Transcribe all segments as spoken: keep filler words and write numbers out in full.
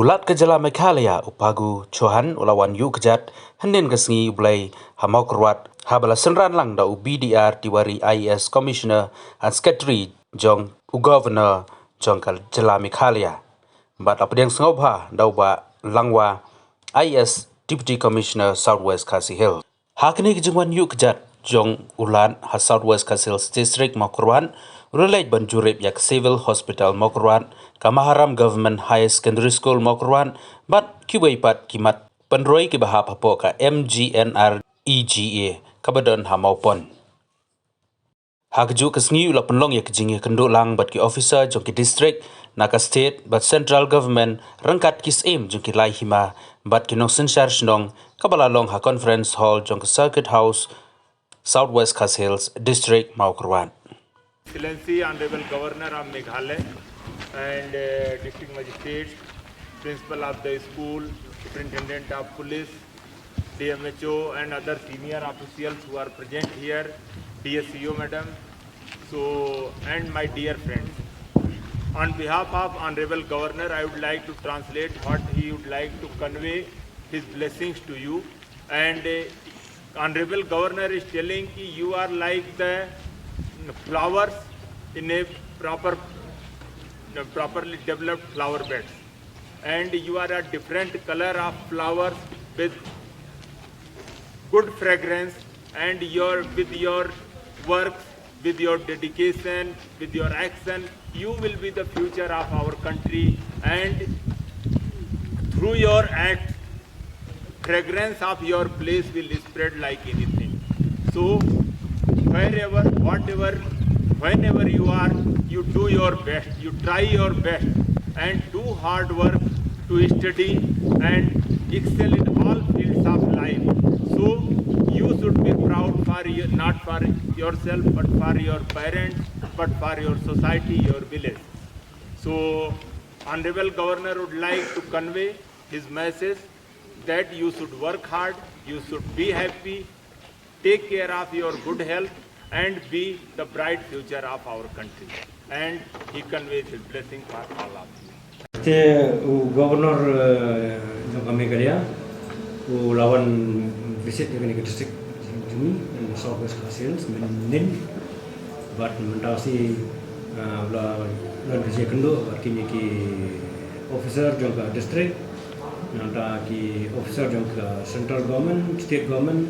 Lat ka jylla Meghalaya, u Phagu Chauhan u la wan ïuh kjat hynnin ka sngi u Blei ha Mawkyrwat, haba la synran lang da u B D R Tiwari I A S Commissioner and Secretary jong u Governor jong ka jylla Meghalaya. Bad la pdiang sngewbha da u Bah Langwa, I A S Deputy Commissioner South West Khasi Hills. Ha kane ka jingwan ïuh kjat jong u Lat ha South West Khasi Hills District Mawkyrwat, u la leit ban jurip ïa ka Civil Hospital Mawkyrwat, ka Maharam Government Higher Secondary School Mawkyrwat, bad kiwei pat ki mat pynroi kiba hap hapoh ka M G N R E G A kaba don ha Mawpon. Ha kajuh ka sngi u la pynlong ïa ka jingïakynduh lang bad ki officer jong ki district, na ka state bad central government, ryngkat ki syiem jong ki lai hima bad ki nongsynshar shnong, kaba la long ha conference hall jong ka Circuit House, South West Khasi Hills District, Mawkyrwat. Excellency, Honorable Governor of Meghalaya and, uh, District Magistrate, Principal of the school, Superintendent of Police, D M H O and other senior officials who are present here, D S C O madam, so, and my dear friends. On behalf of Honorable Governor, I would like to translate what he would like to convey his blessings to you. And, uh, Honorable Governor is telling ki you are like the flowers in a proper, properly developed flower beds. And you are a different color of flowers with good fragrance, and your, with your work, with your dedication, with your action, you will be the future of our country, and through your act, fragrance of your place will spread like anything. So, wherever, whatever, whenever you are, you do your best, you try your best, and do hard work to study and excel in all fields of life. So, you should be proud for you, not for yourself, but for your parents, but for your society, your village. So, Honorable Governor would like to convey his message that you should work hard, you should be happy, take care of your good health, and be the bright future of our country. And he conveys his blessing for all of you. Te u Governor, eh, jong ka Meghalaya u la wan visit ïa kane ka district jong ngi, eh, South West Khasi Hills mynnin. Bad mynta shi, eh, u la don ka jingïakynduh bad kine ki officer jong ka district, nangta ki officer jong ka central government, state government,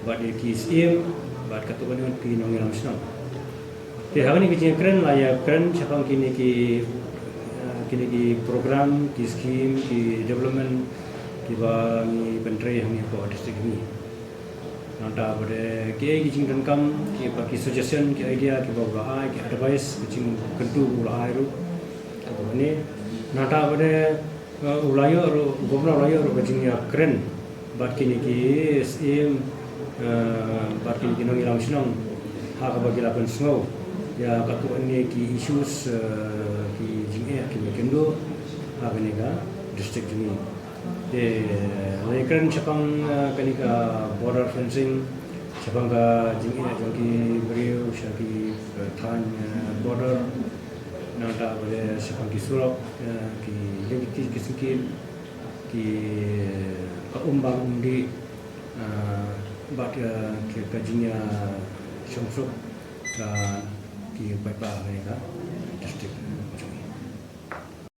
bad ïa ki syiem, bad katto katne ki nongïalam shnong. Te ha kane ka jingkren la ïakren shaphang kine ki, eh, kine ki program, ki scheme, ki development kiba ngi pyntrei hangne hapoh district ngi. Nangta bad kiei ki jingdonkam, kiba ki suggestion, ki idea kiba u la ai, ki advice, ki jingkyntu u la ai ruh. Kane nangta bad, eh, u la ïoh ruh, u Governor u la ïoh ruh ka jingïakren bad kine ki syiem, eh, bad kine ki nongïalam shnong, ha kaba ki la pynsngew ïa katto katne ki issues, eh, ki jingeh kiba kynduh ha kane ka district jong ngi. Te la ïakren shaphang, eh, kane ka border fencing, shaphang ka jingeh jong ki briew sha ki, eh, thaiñ, eh, border, nangta bad shaphang ki surok, eh, ki lynti ki syngkien, ki, eh, ka um bam um dih, eh, bad, eh, ki, ka jingïashongsuk ka ki paidbah ha kane ka district jong ngi.